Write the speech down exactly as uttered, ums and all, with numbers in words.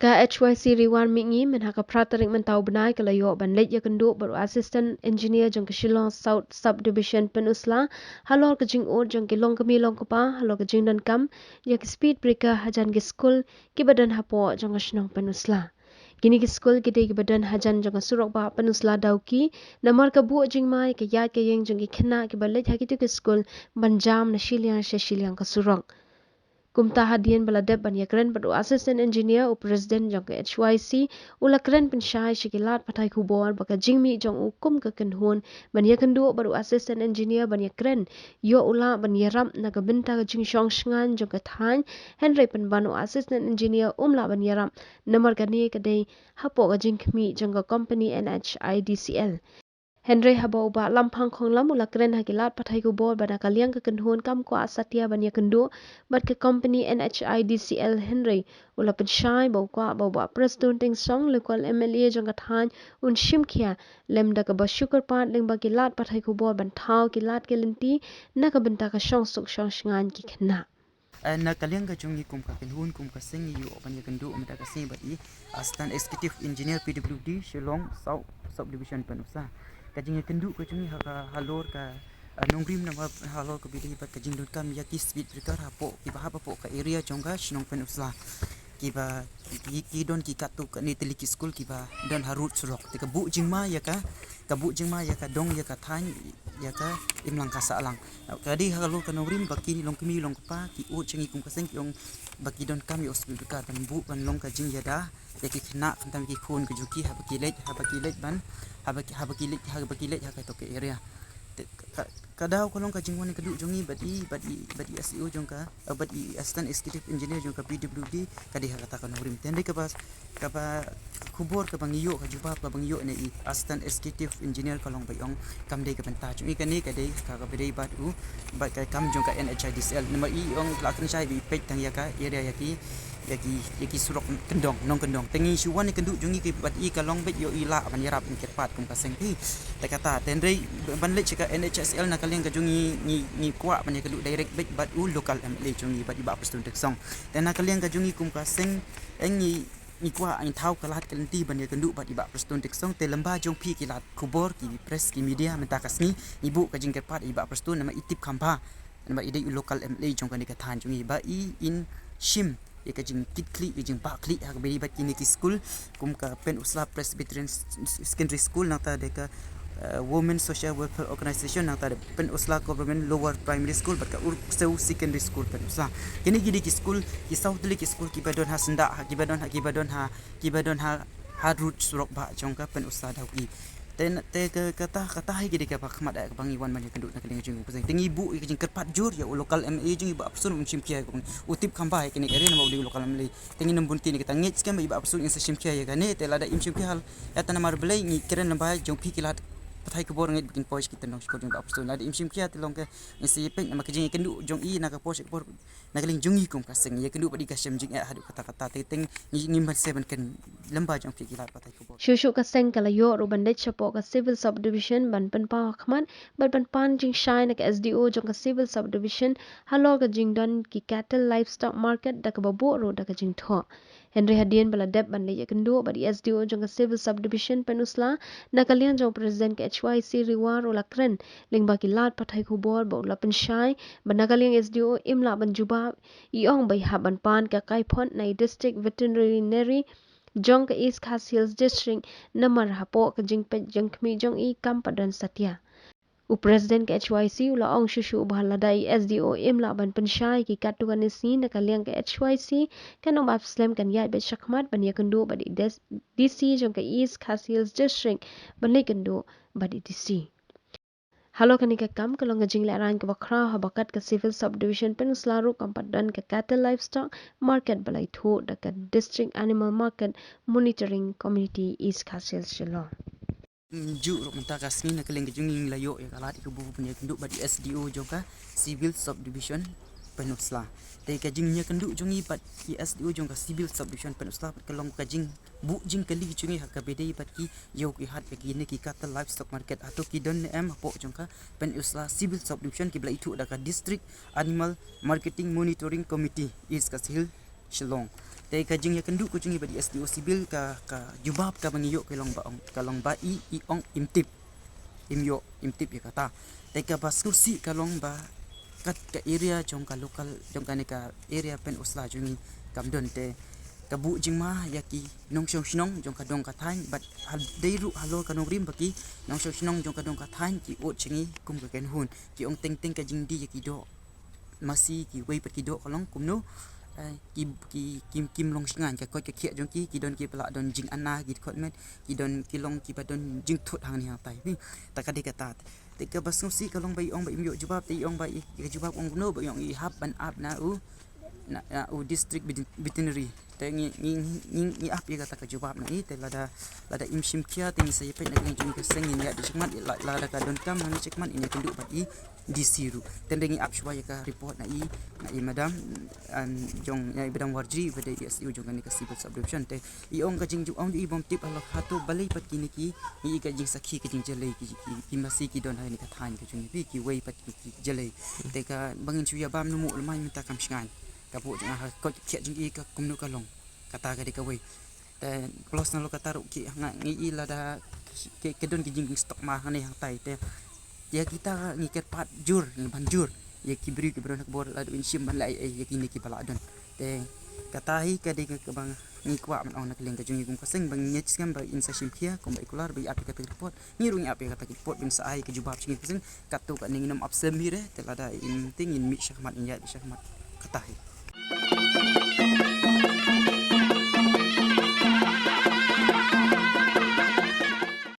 Ka H Y C Riwar Mihngi mynha ka phra tarik mynta u bnai ka la ïoh ban leit ïakynduh bad u Assistant Engineer jong ka Shillong South Subdivision Pynursla halor ka jingud jong ki longkmie longkpa halor ka jingdonkam ïa ki speed breaker hajan ki skul kiba don hapoh jong ka shnong Pynursla. Kine ki skul ki dei kiba don hajan jong ka surok bah Pynursla Dawki, namar ka buh jingma ïa ka ïaid ka ïeng jong ki khynnah kiba leit ha kito ki skul ban jam na shiliang sha shiliang ka surok. Kumta hadien ba la dep ban ïakren bad u Assistant Engineer, u President jong ka H Y C u la kren pynshai sha ki lad pathai khubor ba ka jingmih jong u kum ka kynhun ban ïakynduh bad u Assistant Engineer ban ïakren ïoh u lah ban ïarap na ka bynta ka jingshong shngaiñ jong ka thaiñ, hynrei pynban u Assistant Engineer um lah ban ïarap namar kane ka dei hapoh ka jingkhmih jong ka company N H I D C L. Hynrei haba u Bah Lamphang Khonglam u la kren ha ki lad pathai khubor ba na ka liang ka kynhun kam kwah satia ban ïakynduh bad ka company N H I D C L, hynrei u la pynshai ba u kwah ba u Bah Prestone Tynsong, local M L A jong ka thaiñ, un shim khia lem da kaba shu kyrpad lyngba ki lad pathai khubor ban thaw ki lad ki lynti na ka bynta ka shongsuk shongshngaiñ ki khynnah. Eh, na ka liang ka jong ngi kum ka kynhun kum ka seng ngi ïoh ban ïakynduh mynta ka sngi bad i Assistant Executive Engineer P W D Shillong South Subdivision Pynursla. Ka jingïakynduh ka jong ngi ha ka halor ka, eh, nongrim namar halor kaba ïadei bad ka jingdonkam ïa ki speed breaker hapoh kiba hap hapoh ka area jong ka shnong Pynursla. Kiba ki, ki don ki katto katne tylli ki skul kiba don harud surok. Te ka buh jingma ïa ka, ka buh jingma ïa ka dong ïa ka thaiñ ïa ka imlang ka sahlang. Ka dei ha ka lor ka nongrim ba ki longkmie longkpa ki ud jong ngi kum ka seng ki ong ba ki donkam ïa u speed breaker ban buh ban long ka jingïada ïa ki khynnah khamtam ki khun ka jong ki haba ki leit, haba ki leit ban, haba ki, haba ki leit, haba ki leit ha kato ka area. Te ka, ka daw ka long ka jingwan ka duh jong ngi bad i, bad i, bad i S E O jong ka, eh, bad i Assistant Executive Engineer jong ka P W D, ka dei ha kata ka nongrim. Te hynrei kaba, kaba khubor kaba ngi ïoh, ka jubab kaba ngi ïoh na i Assistant Executive Engineer ka long ba i ong kam dei ka bynta jong i kane, ka dei ka, kaba dei bad u, bad ka kam jong ka N H I D C L. Namar i ong la kren shai ba i peit tang ïa ka area ïa ki, ïa ki, ïa ki surok kyndong, nongkyndong. Te ngi shu wan ïakynduh jong ngi ki bad i ka long beit ïoh i lah ban ïarap ban kyrpad kum ka seng phi. Te kata, te hynrei ban leit sha ka N H I D C L na ka liang ka jong ngi, ngi, ngi kwah ban ïakynduh direct beit bad u local M L A jong ngi bad i Bah Prestone Tynsong. Te na ka liang ka jong ngi kum ka seng, eh, ngi, ngi kwah, ngi thaw ka lad ka lynti ban ïakynduh bad i Bah Prestone Tynsong, te lyngba jong phi ki lad khubor, ki press, ki media mynta ka sngi, ngi buh ka jingkyrpad ïa i Bah Prestone namar i tip kham bha, namar i dei u local M L A jong kane ka thaiñ jong ngi, ba i in shim ïa ka jingkitkhlieh, ka jingbahkhlieh ha kaba ïadei bad kine ki skul kum ka Pynursla Presbyterian S-, S-, Secondary School, nangta de ka, eh, Women Social Welfare Organization, nangta de Pynursla Government Lower Primary School bad ka Urksew Secondary School Pynursla. Kine ki dei ki skul, ki saw tylli ki skul kiba don ha syndah, ha kiba don ha, kiba don ha, kiba don ha, harud surok bah jong ka Pynursla Dawki. Te, te ka, kata, kata hi ki dei kaba khmat, eh, kaba ngi wan ban ïakynduh na ka liang jong ngi kum ka seng. Te ngi buh ïa ka jingkyrpad jur ïa u local M L A jong ngi Bah Prestone un shim khia ïa ka, u tip kham bha ïa kine ki area namar u dei u local M L A. Te ngin ym bun kine kita, ngeit skhem ba i Bah Prestone in sa shim khia ïa kane, te lada im shim khia hal, ïa ta namar Blei ngi kren lyngba jong phi ki lad pathai khubor, ngeit ba kin poi sha ki tyndong shkor jong i Bah Prestone. Lada im shim khia te long ka, ngin sa ïa peit namar ka jingïakynduh jong i na ka por sha ka por na ka liang jong ngi kum ka seng, ïakynduh bad i ka shem jingeh haduh katta katta, te teng ngi, ngim banse ban kren lyngba jong phi ki lad pathai khubor. Shuh shuh ka seng ka la ïoh ruh ban leit shapoh ka Civil Subdivision ban pynpaw ha khmat bad ban pan jingshai na ka S D O jong ka Civil Subdivision halor ka jingdon ki Cattle Livestock Market da kaba buh ruh da ka jingthoh. Hynrei hadien ba la dep ban leit ïakynduh bad i S D O jong ka Civil Subdivision Pynursla na ka liang jong u President ka H Y C Riwar u la kren lyngba ki lad pathai khubor bad u la pynshai ba na ka liang S D O im lah ban jubab, i ong ba i hap ban pan ka kaiphod na i District Veterinary jong ka East Khasi Hills District namar hapoh ka jingpeit jingkhmih jong i kam pat don satia. U President ka H Y C u la ong shuh shuh ba lada i S D O im lah ban pynshai ki katto katne sngi na ka liang ka H Y C, ka nongbah slem kan ïaid beit shakhmat ban ïakynduh bad i D C jong ka East Khasi Hills District ban leit kynduh bad i D C. Halor kane ka kam ka long ka jinglehraiñ kaba khraw haba kat ka Civil Subdivision Pynursla ruh kam pat don ka Cattle Livestock Market ba la ithuh da ka District Animal Market Monitoring Committee East Khasi Hills Shillong. Juh ruh mynta ka sngi na ka liang ka jong ngi la ïoh ïa ka lad ïa ka buh ban ïakynduh bad i S D O jong ka Civil Subdivision Pynursla. Te ka jingïakynduh jong ngi bad i S D O jong ka Civil Subdivision Pynursla bad ka long ka jingbuh jingkylli jong ngi ha kaba ïadei bad ki ïew ki hat ïa kine ki Cattle Livestock Market hato ki don ne em hapoh jong ka Pynursla Civil Subdivision kiba la ithuh da ka District Animal Marketing Monitoring Committee East Khasi Hills Shillong. Te ka jingïakynduh ka jong ngi bad i S D O Civil, ka, ka jubab kaba ngi ïoh ka long ba ong, ka long ba i, i ong im tip. Im ïoh, im tip ïa kata. Te kaba sngewsih ka long ba kat ka area jong ka local, jong kane ka area Pynursla jong ngi kam don te ka buh jingma ïa ki nongshong shnong jong ka dong ka thaiñ, bad ha dei ruh halor ka nongrim ba ki nongshong shnong jong ka dong ka thaiñ ki ud sha ngi kum ka kynhun, ki ong teng teng ka jingdie ïa ki doh masi, kiwei pat ki doh ka long kumno, eh, ki, ki, kim, kim long shngaiñ ka koit ka khiah jong ki, ki don kiba la don jingana, ki dkhot met, ki don ki long kiba don jingthut hangne hangtai. Ni, ta ka dei kata. Te kaba sngewsih ka long ba i ong ba im ïoh jubab, te i ong ba i, ka jubab ong kumno, ba i ong i hap ban ap na u, na, na u district veterin-, veterinary. Te ngi, ngi, ngi, ngi ap ïa kata ka jubab na i, te lada, lada im shim khia, te ngi sa ïa peit na ka liang jong ngi ka seng, ngin ïa dei shakmat, la-, lada ka donkam, ngin ïa shakmat, ngin ïa kynduh bad i D C ruh. Te ngi ap shuwa ïa ka report na i, na i madam, an jong, na i madam Warjri, ba dei i S D O jong kane ka civil subdivision. Te i ong ka jingju-, ong i bym tip halor hato balei pat kine ki, i ka jingsakhi ka jingjylei ki, ki, ki masi ki don ha kane ka thaiñ ka jong ngi, kiwei pat ki, ki jylei. Te kaba ngin shu ïa bam, no mo lymai mynta kam shngaiñ. Ka buh jong nga ha ka koit ka khiah jong i ka kumno ka long. Kata ka dei kawei. Te plus na lo kata ruh ki nga ngi i lada ki, ki don ki jingstock ma hangne hangtai te ïa kita ngi kyrpad jur, ngi ban jur ïa ki briew ki briew na ka bor lada yn shim ban leh ei ei ïa kine kiba la don. Te kata hi ka dei kaba ngi kwah ban ong na ka liang ka jong ngi kum ka seng, ba ngin ïa sngewbha ba in sa shim khia kumba i kular ba i ap ïa kata ka report. Ngi ruh ngi ap ïa kata ka report, ban sa ai ka jubab sha ngi ka seng. Katto katne ngin ym ap sem hi re, te lada im te ngin mih shakhmat, ngin ïaid shakhmat. Kata hi.